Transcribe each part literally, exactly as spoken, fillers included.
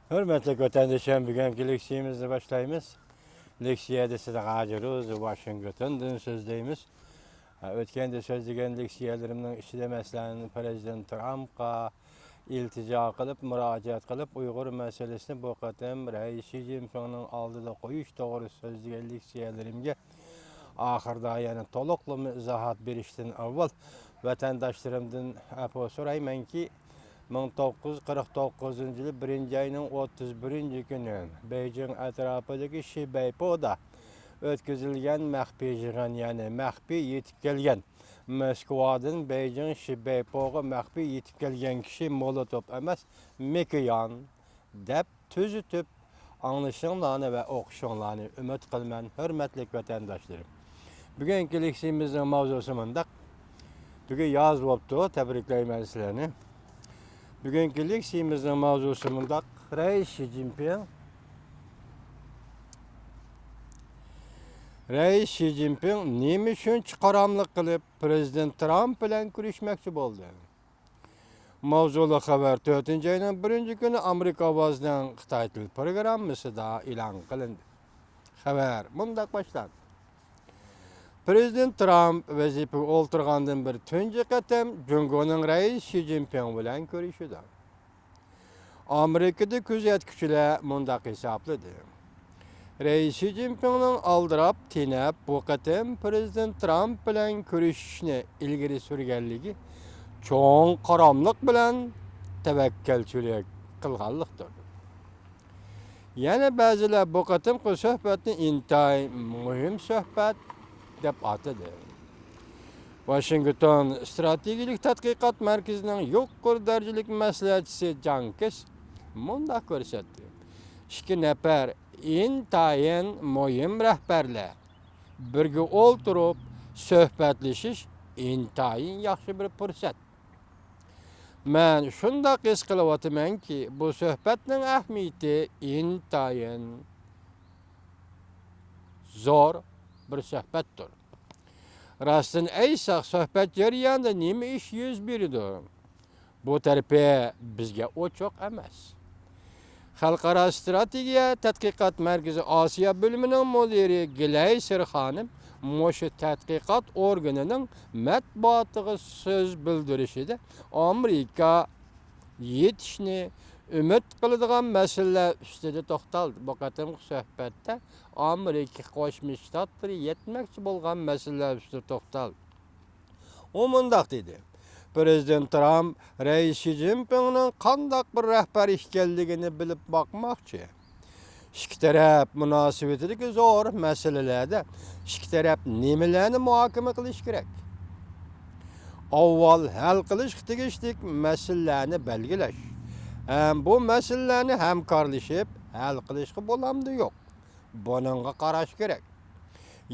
ھۆرمەتلىك ۋەتەندىشىم، بۈگۈنكى لېكسىيەمىزنى باشلايمىز. لېكسىيەدە سىزگە ھازىر ئۆزى ۋاشىنگتوندىن سۆزلەيمىز. ھە، ئۆتكەندە سۆزلىگەن لېكسىيەلىرىمنىڭ ئىچىدە، مەسىلەن، پىرېزىدېنت ترامپقا ئىلتىجا قىلىپ، مۇراجىئەت قىلىپ، ئۇيغۇر مەسىلىسىنى بۇ قېتىم رەئىس شى جىنپىڭنىڭ ئالدىدا قويۇش توغرىسىدا سۆزلىگەن لېكسىيەلىرىمگە ئاخىرىدا يەنە تولۇقلىما ئىزاھات بېرىشتىن ئاۋۋال، ۋەتەنداشلىرىمدىن ئەپۇ سورايمەنكى، مىڭ توققۇز يۈز قىرىق توققۇزىنچى يىلى بىرىنچى ئاينىڭ ئوتتۇز بىرىنچى كۈنى بېيجىڭ ئەتراپىدىكى شىبەيپودا ئۆتكۈزۈلگەن مەخپىي يىغىن، يەنى مەخپىي يېتىپ كەلگەن، موسكۋادىن بېيجىڭ شىبەيپوغا مەخپىي يېتىپ كەلگەن كىشى مولوتوف ئەمەس، مىكيان، دەپ تۈزىتىپ ئاڭلىشىڭلارنى ۋە ئوقۇشۇڭلارنى ئۈمىد قىلىمەن، ھۆرمەتلىك ۋەتەنداشلىرىم. بۈگۈنكى لېكسىيىمىزنىڭ ماۋزۇسى مۇنداق. بۈگۈن ياز بوپتۇ، تەبرىكلەيمەن سىلەرنى. بۈگۈنكى لېكسىيىمىزنىڭ ماۋزۇسى مۇنداق. رەئىس شى جىنپىڭ، رەئىس شى جىنپىڭ نېمە شۇنچە قاراملىق قىلىپ پىرېزىدېنت ترامپ بىلەن كۆرۈشمەكچى بولدى؟ ماۋزۇلۇق خەۋەر تۆتىنچى ئاينىڭ بىرىنچى كۈنى ئامېرىكا ئاۋازىنىڭ خىتاي تىل پروگراممىسىدا ئېلان قىلىندى. خەۋەر مۇنداق باشلاندى. پىرېزىدېنت ترامپ ۋەزىپىگە ئولتۇرغاندىن بېرى تۇنجى قېتىم جۇڭگونىڭ رەئىسى شى جىنپىڭ بىلەن كۆرۈشىدۇ. ئامېرىكىدا كۆزەتكۈچىلەر مۇنداق ھېسابلىدى. رەئىس شى جىنپىڭنىڭ ئالدىراپ، تېنەپ، بۇ قېتىم پىرېزىدېنت ترامپ بىلەن كۆرۈشۈشنى ئىلگىرى سۈرگەنلىكى چوڭ قاراملىق بىلەن تەۋەككەلچىلىك قىلغانلىقتۇر. يەنە بەزىلەر بۇ قېتىمقى سۆھبەتنى ئىنتايىن مۇھىم سۆھبەت دەپ ئاتىدى. ۋاشىنگتون ئىستراتېگىيەلىك تەتقىقات مەركىزىنىڭ يۇقىرى دەرىجىلىك مەسلىھەتچىسى جان كېس مۇنداق كۆرسەتتى. ئىككى نەپەر ئىنتايىن مۇھىم رەھبەرلەر بىرگە ئولتۇرۇپ سۆھبەتلىشىش ئىنتايىن ياخشى بىر پۇرسەت. مەن شۇنداق ھېس قىلىۋاتىمەنكى، بۇ سۆھبەتنىڭ ئەھمىيىتى ئىنتايىن زور بىر سۆھبەتتۇر. راستىنى ئېيتساق، سۆھبەت جەريانىدا نېمە ئىش يۈز بېرىدۇ؟ بۇ تەرىپى بىزگە ئوچۇق ئەمەس. خەلقئارا ئىستراتېگىيە تەتقىقات مەركىزى ئاسىيا بۆلۈمىنىڭ مۇدىرى گلەيسېر خانىم مۇشۇ تەتقىقات ئورگىنىنىڭ مەتبۇئاتىغا سۆز بىلدۈرۈشىدە ئامېرىكا يېتىشنى ئۈمىد قىلىدىغان مەسىلىلەر ئۈستىدە توختالدى. بۇ قېتىمقى سۆھبەتتە ئامېرىكا قوشما شتاتلىرى يەتمەكچى بولغان مەسىلىلەر ئۈستىدە توختالدى. ئۇ مۇنداق دېدى، پىرېزىدېنت ترامپ رەئىس شى جىنپىڭنىڭ قانداق بىر رەھبەر ئىكەنلىكىنى بىلىپ باقماقچى. ئىككى تەرەپ مۇناسىۋىتىدىكى زور مەسىلىلەردە ئىككى تەرەپ نېمىلەرنى مۇھاكىمە قىلىشى كېرەك؟ ئاۋۋال ھەل قىلىشقا تېگىشلىك مەسىلىلەرنى بەلگىلەش ھەم بۇ مەسىلىلەرنى ھەمكارلىشىپ ھەل قىلىشقا بولامدۇ يوق؟ بۇنىڭغا قاراش كېرەك.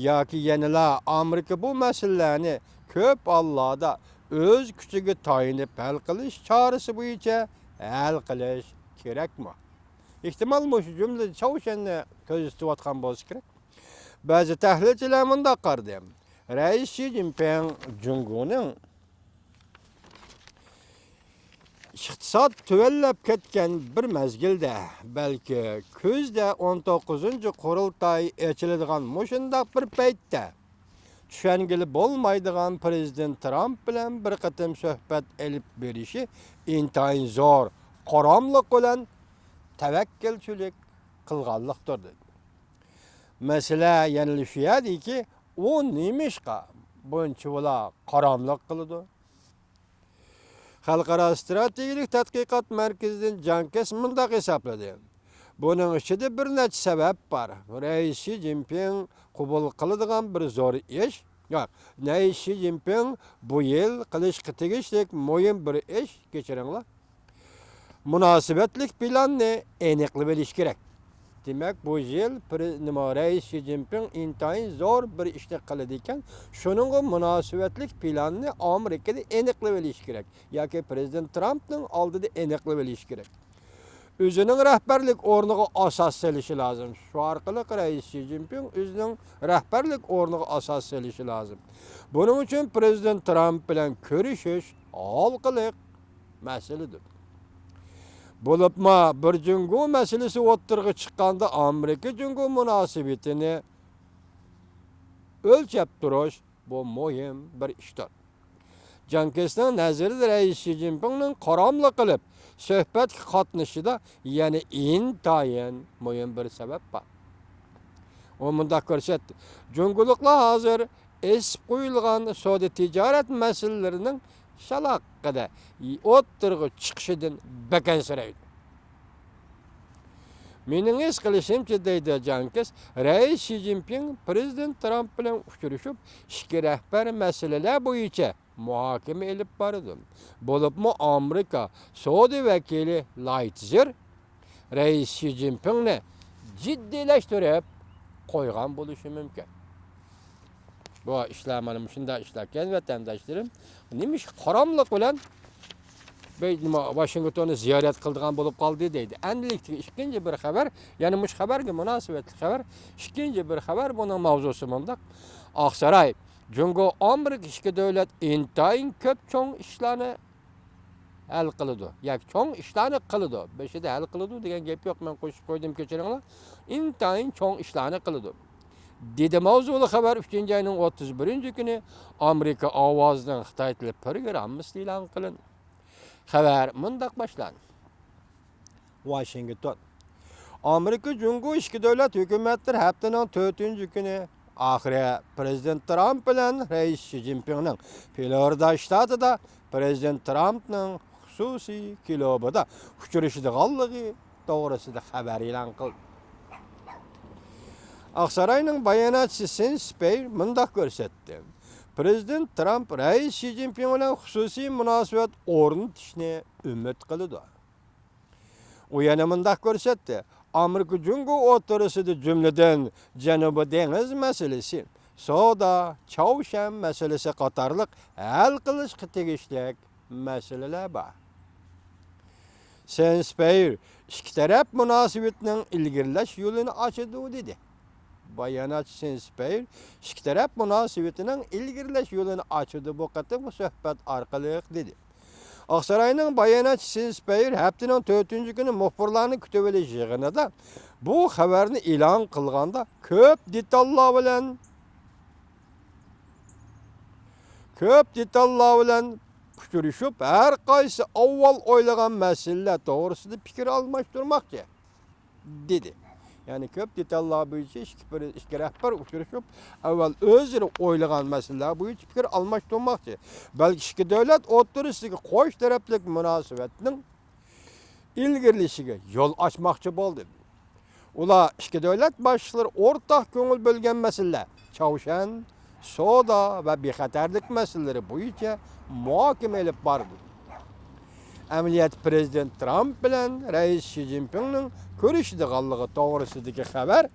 ياكى يەنىلا ئامېرىكا بۇ مەسىلىلەرنى كۆپ ھاللاردا ئۆز كۈچىگە تايىنىپ ھەل قىلىش چارىسى بويىچە ھەل قىلىش كېرەكمۇ؟ ئېھتىمال مۇشۇ جۈملىدە چاۋشيەننى كۆزىتىۋاتقان بولسا كېرەك. بەزى تەھلىلچىلەر مۇنداق قارىدى، رەئىس شى جىنپىڭ جۇڭگونىڭ ئىقتىساد تۆۋەنلەپ كەتكەن بىر مەزگىلدە، بەلكى كۈزدە ئون توققۇزىنچى قۇرۇلتاي ئېچىلىدىغان مۇشۇنداق بىر پەيتتە، چۈشەنگىلى بولمايدىغان پىرېزىدېنت ترامپ بىلەن بىر قېتىم سۆھبەت ئېلىپ بېرىشى ئىنتايىن زور قاراملىق بىلەن تەۋەككۈلچىلىك قىلغانلىقتۇر، دېدى. مەسىلە يەنىلا شۇ يەردىكى، ئۇ نېمىشقا بۇنچىۋالا قاراملىق قىلىدۇ؟ خەلقئارا ئىستراتېگىيەلىك تەتقىقات مەركىزىدىن جان كېس مۇنداق ھېسابلىدى، بۇنىڭ ئىچىدە بىر نەچچە سەۋەب بار. رەئىس شى جىنپىڭ قوبۇل قىلىدىغان بىر زور ئىش، ياق، رەئىس شى جىنپىڭ بۇ يىل قىلىشقا تېگىشلىك مۇھىم بىر ئىش، كەچۈرۈڭلار. مۇناسىۋەتلىك پىلاننى ئېنىقلىۋېلىش كېرەك. دېمەك، بۇ يىل پرې-، نېمە، رەئىس شى جىنپىڭ ئىنتايىن زور بىر ئىشنى قىلىدىكەن، شۇنىڭغا مۇناسىۋەتلىك پىلاننى ئامېرىكىدا ئېنىقلىۋېلىش كېرەك ياكى پىرېزىدېنت ترامپنىڭ ئالدىدا ئېنىقلىۋېلىش كېرەك. ئۆزىنىڭ رەھبەرلىك ئورنىغا ئاساس سېلىشى لازىم. شۇ ئارقىلىق رەئىس شى جىنپىڭ ئۆزىنىڭ رەھبەرلىك ئورنىغا ئاساس سېلىشى لازىم. بۇنىڭ ئۈچۈن پىرېزىدېنت ترامپ بىلەن كۆرۈشۈش ھالقىلىق مەسىلىدۇر. بولۇپمۇ بىر جۇڭگو مەسىلىسى ئوتتۇرىغا چىققاندا ئامېرىكا جۇڭگو مۇناسىۋىتىنى ئۆلچەپ تۇرۇش، بۇ مۇھىم بىر ئىشتۇر. جان كېسنىڭ نەزىرىدە رەئىس شى جىنپىڭنىڭ قاراملىق قىلىپ سۆھبەتكە قاتنىشىشىدا يەنە ئىنتايىن مۇھىم بىر سەۋەب بار. ئۇ مۇنداق كۆرسەتتى: جۇڭگولۇقلار ھازىر ئېسىپ قويۇلغان سودا تىجارەت مەسىلىلىرىنىڭ شالاققىدە ئوتتۇرىغا چىقىشىدىن بەك ئەنسىرەيدۇ. مېنىڭ ھېس قىلىشىمچە، دەيدۇ جان كېس، رەئىس شى جىنپىڭ پىرېزىدېنت ترامپ بىلەن ئۇچرىشىپ، ئىككى رەھبەر مەسىلىلەر بويىچە مۇھاكىمە ئېلىپ بارىدۇ. بولۇپمۇ ئامېرىكا سودا ۋەكىلى لايتزېر رەئىس شى جىنپىڭنى جىددىيلەشتۈرۈپ قويغان بولۇشى مۇمكىن. بۇ ئىشلار، مانا مۇشۇنداق ئىشلاركەن، ۋەتەنداشلىرىم. نېمىشقا قاراملىق بىلەن بەي-، نېمە، ۋاشىنگتوننى زىيارەت قىلىدىغان بولۇپ قالدى دەيدۇ. ئەمدىلىكتىكى ئىككىنچى بىر خەۋەر، يەنە مۇشۇ خەۋەرگە مۇناسىۋەتلىك خەۋەر، ئىككىنچى بىر خەۋەر، بۇنىڭ ماۋزۇسى مۇنداق. ئاقساراي، جۇڭگو، ئامېرىكا ئىككى دۆلەت ئىنتايىن كۆپ چوڭ ئىشلارنى ھەل قىلىدۇ ياكى چوڭ ئىشلارنى قىلىدۇ. بېشىدا ھەل قىلىدۇ دېگەن گەپ يوق، مەن قوشۇپ قويدۇم، كەچۈرۈڭلار. ئىنتايىن چوڭ ئىشلارنى قىلىدۇ، دېدى. ماۋزۇلۇق خەۋەر ئۈچىنچى ئاينىڭ ئوتتۇز بىرىنچى كۈنى ئامېرىكا ئاۋازىنىڭ خىتاي تىلى پروگراممىسىدا ئېلان قىلىندى. خەۋەر مۇنداق باشلاندى. ۋاشىنگتون. ئامېرىكا جۇڭگو ئىككى دۆلەت ھۆكۈمەتلىرى ھەپتىنىڭ تۆتىنچى كۈنى، ئاخىرى، پىرېزىدېنت ترامپ بىلەن رەئىس شى جىنپىڭنىڭ فلورىدا شتاتىدا پىرېزىدېنت ترامپنىڭ خۇسۇسىي كلۇبىدا ئۇچرىشىدىغانلىقى توغرىسىدا خەۋەر ئېلان قىلدى. ئاقساراينىڭ باياناتچىسى سېن سپېير مۇنداق كۆرسەتتى: پىرېزىدېنت ترامپ رەئىس شى جىنپىڭ بىلەن خۇسۇسىي مۇناسىۋەت ئورنىتىشنى ئۈمىد قىلىدۇ. ئۇ يەنە مۇنداق كۆرسەتتى: ئامېرىكا جۇڭگو ئوتتۇرىسىدا، جۈملىدىن، جەنۇبىي دېڭىز مەسىلىسى، سودا، چاۋشيەن مەسىلىسى قاتارلىق ھەل قىلىشقا تېگىشلىك مەسىلىلەر بار. سېن سپېير ئىككى تەرەپ مۇناسىۋىتىنىڭ ئىلگىرىلەش يولىنى ئاچىدۇ، دېدى. باياناتچى سېن سپېير ئىككى تەرەپ مۇناسىۋىتىنىڭ ئىلگىرىلەش يولىنى ئاچىدۇ بۇ قېتىمقى سۆھبەت ئارقىلىق، دېدى. ئاقساراينىڭ باياناتچىسى سېن سپېير ھەپتىنىڭ تۆتىنچى كۈنى مۇخبىرلارنى كۈتۈۋېلىش يىغىنىدا بۇ خەۋەرنى ئېلان قىلغاندا، كۆپ دېتاللار بىلەن، كۆپ دېتاللار بىلەن ئۇچرىشىپ، ھەر قايسى ئاۋۋال ئويلىغان مەسىلىلەر توغرىسىدا پىكىر ئالماشتۇرماقچى، دېدى. يەنى كۆپ دېتاللار بويىچە ئىككى پىر-، ئىككى رەھبەر ئۇچرىشىپ، ئەۋۋەل ئۆزلىرى ئويلىغان مەسىلىلەر بويىچە پىكىر ئالماشتۇرماقچى. بەلكى ئىككى دۆلەت ئوتتۇرىسىدىكى قوش تەرەپلىك مۇناسىۋەتنىڭ ئىلگىرىلىشىگە يول ئاچماقچى بولدى. ئۇلار ئىككى دۆلەت باشلىقلىرى ئورتاق كۆڭۈل بۆلگەن مەسىلىلەر، چاۋشيەن، سودا ۋە بىخەتەرلىك مەسىلىلىرى بويىچە مۇھاكىمە ئېلىپ باردى. ئەمەلىيەتتە پىرېزىدېنت ترامپ بىلەن رەئىس شى جىنپىڭنىڭ كۆرۈشىدىغانلىقى توغرىسىدىكى خەۋەر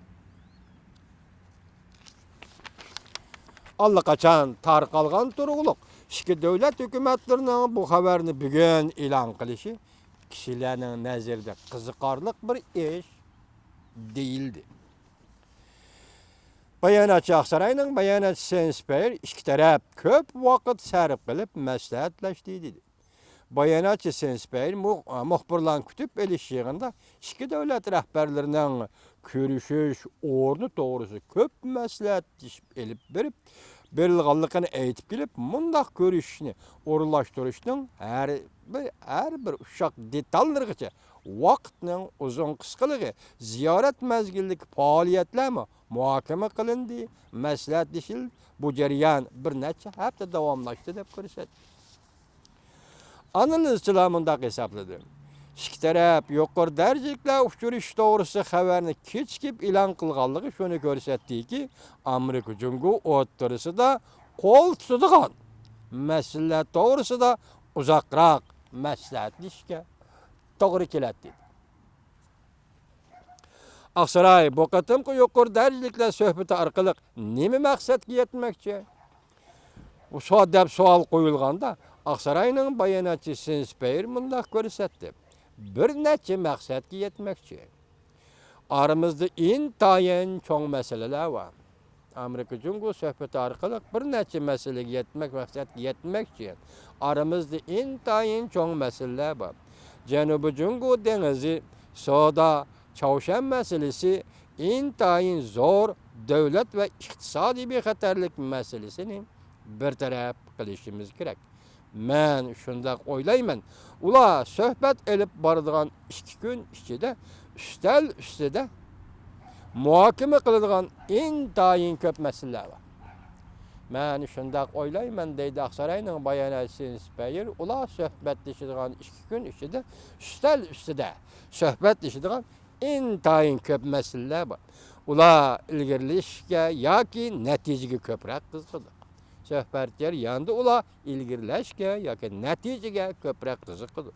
ئاللىقاچان تارقالغان تۇرۇقلۇق. ئىككى دۆلەت ھۆكۈمەتلىرىنىڭ بۇ خەۋەرنى بۈگۈن ئېلان قىلىشى كىشىلەرنىڭ نەزىرىدە قىزىقارلىق بىر ئىش دېيىلدى. باياناتچى، ئاقساراينىڭ باياناتچىسى سېن سپېير ئىككى تەرەپ كۆپ ۋاقىت سەرپ قىلىپ مەسلىھەتلەشتى، دېدى. باياناتچى سېن سپېير مۇ-، مۇخبىرلارنى كۈتۈپ ئېلىش يىغىنىدا ئىككى دۆلەت رەھبەرلىرىنىڭ كۆرۈشۈش ئورنى توغرىسىدا كۆپ مەسلىھەتلىشىپ ئېلىپ بېرىپ بېرىلغانلىقىنى ئېيتىپ كېلىپ، مۇنداق كۆرۈشۈشنى ئورۇنلاشتۇرۇشنىڭ ھەر بىر، ھەر بىر ئۇششاق دېتاللىرىغىچە ۋاقىتنىڭ ئۇزۇن قىسقىلىقى، زىيارەت مەزگىلىدىكى پائالىيەتلەرمۇ مۇھاكىمە قىلىندى، مەسلىھەتلىشىلدى. بۇ جەريان بىر نەچچە ھەپتە داۋاملاشتى، دەپ كۆرسەتتى. ئانالىزچىلار مۇنداق ھېسابلىدى: ئىككى تەرەپ يۇقىرى دەرىجىلىكلەر ئۇچرىشىش توغرىسىدا خەۋەرنى كېچىكىپ ئېلان قىلغانلىقى شۇنى كۆرسەتتىكى، ئامېرىكا جۇڭگو ئوتتۇرىسىدا قول تۇتىدىغان مەسىلىلەر توغرىسىدا ئۇزاقراق مەسلىھەتلىشىشكە توغرا كېلەتتى. ئاقساراي بۇ قېتىمقى يۇقىرى دەرىجىلىكلەر سۆھبىتى ئارقىلىق نېمە مەقسەتكە يەتمەكچى؟ بۇ سوئال دەپ سوئال قويۇلغاندا، ئاقساراينىڭ باياناتچىسى سېن سپېير مۇنداق كۆرسەتتى: بىر نەچچە مەقسەتكە يەتمەكچى. ئارىمىزدا ئىنتايىن چوڭ مەسىلىلەر بار. ئامېرىكا جۇڭگو سۆھبىتى ئارقىلىق بىر نەچچە مەسىلىگە يەتمەك، مەقسەتكە يەتمەكچى. ئارىمىزدا ئىنتايىن چوڭ مەسىلىلەر بار. جەنۇبىي جۇڭگو دېڭىزى، سودا، چاۋشيەن مەسىلىسى ئىنتايىن زور دۆلەت ۋە ئىقتىسادىي بىخەتەرلىك مەسىلىسىنى بىر تەرەپ قىلىشىمىز كېرەك. مەن شۇنداق ئويلايمەن. ئۇلار سۆھبەت ئېلىپ بارىدىغان ئىككى كۈن ئىچىدە ئۈستەل ئۈستىدە مۇھاكىمە قىلىدىغان ئىنتايىن كۆپ مەسىلىلەر بار. مەن شۇنداق ئويلايمەن، دەيدۇ ئاقساراينىڭ باياناتچىسى سېنس پېيېر. ئۇلار سۆھبەتلىشىدىغان ئىككى كۈن ئىچىدە ئۈستەل ئۈستىدە سۆھبەتلىشىدىغان ئىنتايىن كۆپ مەسىلىلەر بار. ئۇلار ئىلگىرىلەشكە ياكى نەتىجىگە كۆپرەك قىزىقىدۇ. سۆھبەت جەريانىدا ئۇلار ئىلگىرىلەشكە ياكى نەتىجىگە كۆپرەك قىزىقىدۇ.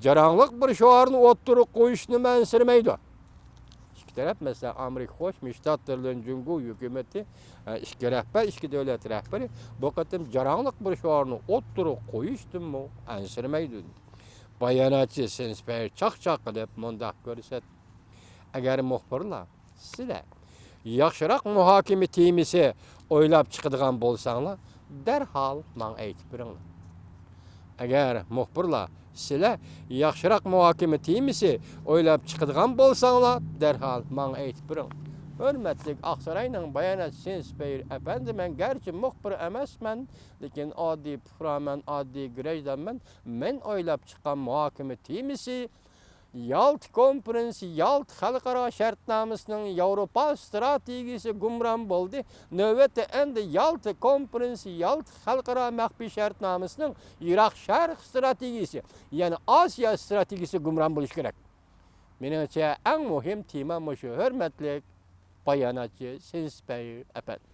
جاراڭلىق بىر شوئارنى ئوتتۇرىغا قويۇشنىمۇ ئەنسىرىمەيدۇ. ئىككى تەرەپ، مەسىلەن، ئامېرىكا قوشما شتاتلىرى بىلەن جۇڭگو ھۆكۈمىتى، ئە، ئىككى رەھبەر، ئىككى دۆلەت رەھبىرى بۇ قېتىم جاراڭلىق بىر شوئارنى ئوتتۇرىغا قويۇشتىنمۇ ئەنسىرىمەيدۇ. باياناتچى سېنس پېيېر چاقچاق قىلىپ مۇنداق كۆرسەتتى: ئەگەر مۇخبىرلار سىلەر ياخشىراق مۇھاكىمە تېمىسى ئويلاپ چىقىدىغان بولساڭلار، دەرھال ماڭا ئېيتىپ بېرىڭلار. ئەگەر مۇخبىرلار سىلەر ياخشىراق مۇھاكىمە تېمىسى ئويلاپ چىقىدىغان بولساڭلار، دەرھال ماڭا ئېيتىپ بېرىڭ. ھۆرمەتلىك ئاقساراينىڭ باياناتچىسى سېنس پېيېر ئەپەندى، مەن گەرچە مۇخبىر ئەمەسمەن، لېكىن ئاددىي پۇقرامەن، ئاددىي گراژدانمەن. مەن ئويلاپ چىققان مۇھاكىمە تېمىسى يالتا كونفېرېنسى، يالتا خەلقئارا شەرتنامىسىنىڭ ياۋروپا ستراتېگىيىسى گۇمران بولدى. نۆۋەتتە ئەمدى يالتا كونفېرېنسى، يالتا خەلقئارا مەخپىي شەرتنامىسىنىڭ يىراق شەرق ستراتېگىيىسى، يەنى ئاسىيا ستراتېگىيىسى گۇمران بولۇشى كېرەك. مېنىڭچە، ئەڭ مۇھىم تېما مۇشۇ، ھۆرمەتلىك باياناتچى سېنس پېيېر ئەپەندى.